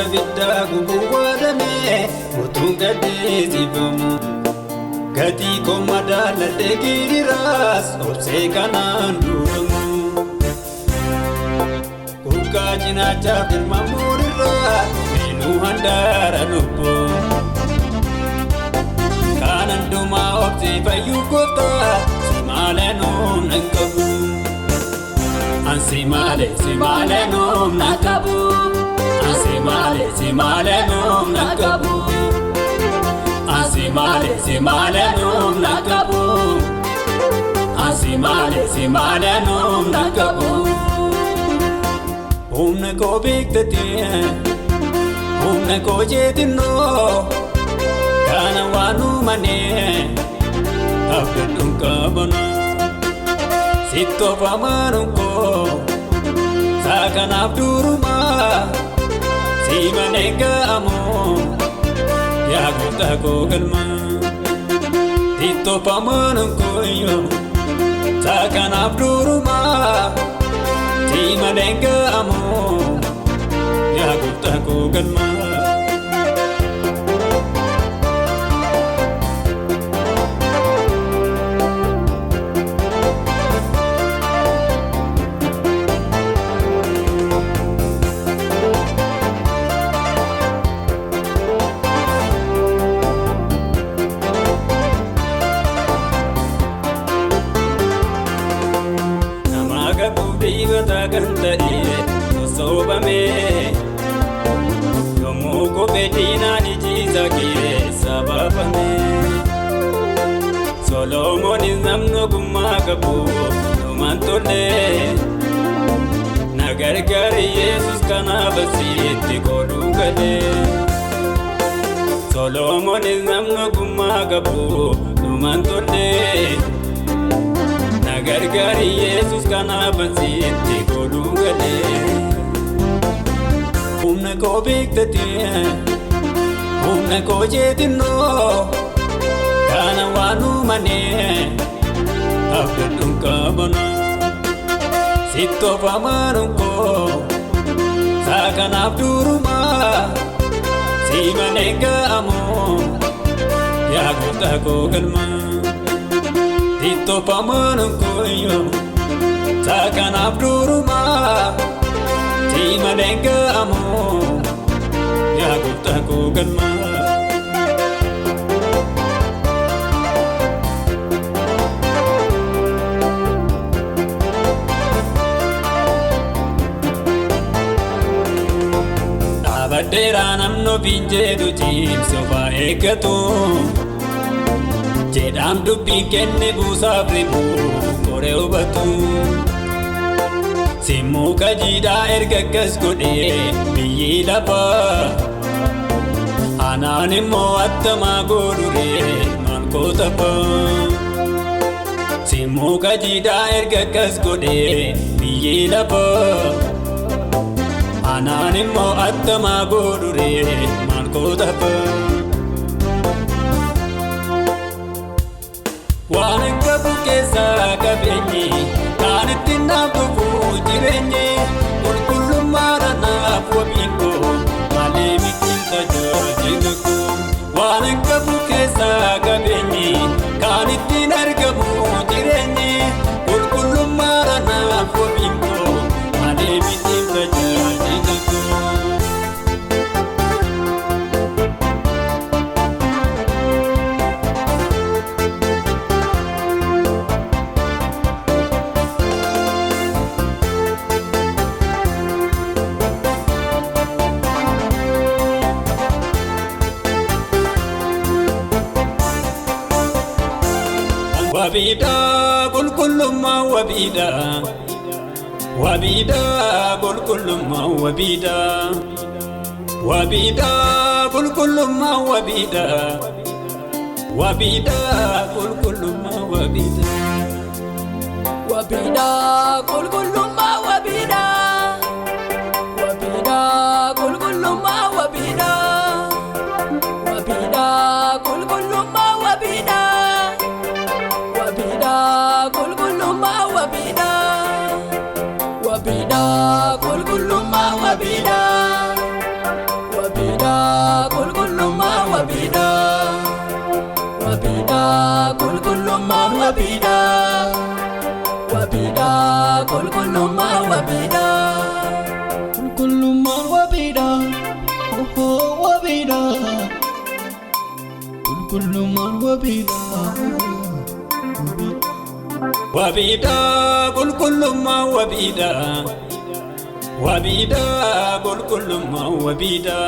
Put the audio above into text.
Abiddaa gubuu waadamee utuun gaddeessifamu. Gatii koo madaaladhee giidiraas obsee kanaan duubamu. Kukkaa cinaachaaf ilma muurirraa meenuu handaara lubbuu. Kaan hundumaa obsee fayyuu gooftaa si maalee nuumna hin qabu. Ansi maalee si maalee nuumna qabu. Ansi maalee si maalee nuumna qabu. Ansi maalee si maalee nuumna qabu. Ansi maalee si maalee nuumna qabu. Humna koo beektatee humna koo jeetinnoo kana waan uumanii abdadhuun qabanu. Sittoofamaan koo saakanaaf durumaa si malee ga'amu yaa gooftaa koo galma. Sittoofamaan koo saakanaaf durumaa si malee ga'amu yaa gooftaa koo galma. Nama qabu dibataa kan ta'e sossoobame yommuu kophee diinaan iji keessa baafame. Solomoonis namni ogummaa qabu dhumaan tolle na gargaari Yesuus kanaaf asitti godhuu galee. Solomoonis namni ogummaa qabu dhumaan tolle. Na gargaari Yesuus kanaaf asitti godhuu galee. Humna koo beektatee humna koo jeetinnoo kana waan uumanii abdadhuun qabanu. Sittoofamaan koo saakanaaf durumaa si malee ga'amu yaa gooftaa koo galma. Sittoofamaan koo saakanaaf durumaa si malee ga'amu yaa gooftaa koo galma. Dhaabadheeraa namni ofiin jedhu cimse ofaa eeggatu. Jedhaam dubbiin kenne buusaaf ribuu koree hubatu. Simmuu qajiidhaa erga akkas godhee biyyi lafaa. Anaan immoo attamaa godhuree maal koo Simmuu qajiidhaa erga akkas godhee biyyi lafaa. Anaan immoo attamaa godhuree maal koo Waan hin qabu keessaa qabeenyi kan ittiin naaf dhufu jireenyi qulqullummaadhaan naaf wabiin koo malee miti tajaajila koo. Waan hin qabu keessaa qabeenyi kan ittiin argamu jireenyi qulqullummaadhaan naaf wabiin koo malee miti tajaajila koo. Wabiidha qulqullummaa wabiidha. Wabiidha qulqullummaa wabiidha. Wabiidha qulqullummaa wabiidha. Wabiidha qulqullummaa wabiidha. Wabiidha qulqullummaa wabiidha. Wabiidha qulqullummaa wabiidha. Wabiidha qulqullummaa wabiidha. Wabiidha qulqullummaa wabiidha. Wabiidha qulqullummaa wabiidha. Qulqullummaan wabiidha. Wabiidha qulqullummaan wabiidha. Qulqullummaan wabiidha. Ohoo wabiidha. Qulqullummaan wabiidha. Wabiidha qulqullummaa wabiidha. Wabiidha qulqullummaa wabiidha.